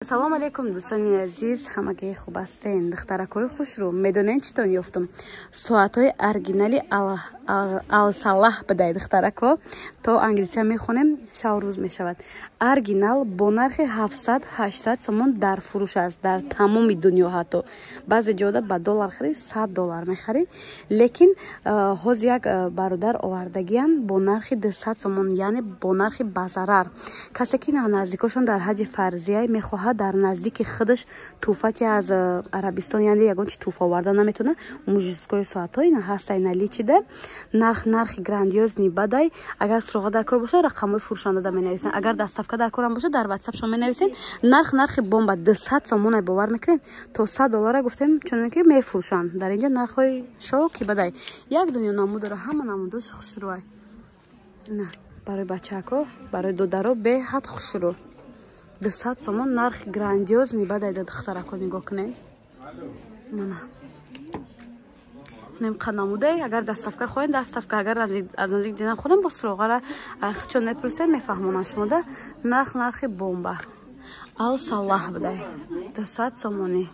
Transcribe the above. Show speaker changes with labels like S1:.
S1: Салом алейкум, дӯстони азиз, ҳамагӣ хуб ҳастен? Духтаракҳои хушрӯ, медонед, чӣ тон ёфтум? Соатҳои оригинали Алсалаҳ бидай, духтаракҳо. То англисия мехонем, шав рӯз мешавад. Оригинал бо нархи 700-800 сомон дар фурӯш аст дар тамоми дунё. Ҳатто баъзе ҷода ба доллар харид, 100 доллар мехарид, лекин ҳозир як бародар овардагиян бо нархи 200 сомон, яъне бо нархи базарар. Касе ки наздикошон дар ҳаҷи фарзия, мехоҳад дар наздики худаш тӯҳфати аз Арабистон, яъне ягон чи тӯҳфа оварда наметавона, мужской соатҳо ина ҳастай наличида. Нарх, нархи грандиозный бадай. Агар суроға дар кор бошад, рақамҳои фурӯшандада менависанд. Агар доставка дар корам бошад, дар Ватсап шумо менависед. Нарх, нархи бомба, 200 сомонай. Бовар мекунед, то 100 доллара гуфтем, чуноне ки мефурӯшанд дар инҷа. Нархҳои шоки бадай, як дунё намуд дора, ҳама намудош хушрӯай. На барои бачаҳако, барои додаро беҳад хушрӯ. 200 сомон, нархи грандиозный бадай. Да, духтарако, нигоҳ кунед, мана немқа намудай. Агар доставка хоҳем, доставка. Агар аз наздик дидан хонем, бо суроғара чон мепурсем, мефаҳмонам шумода. Нарх, нархи бомба, Ал Салаҳ будай, 200 сомонӣ.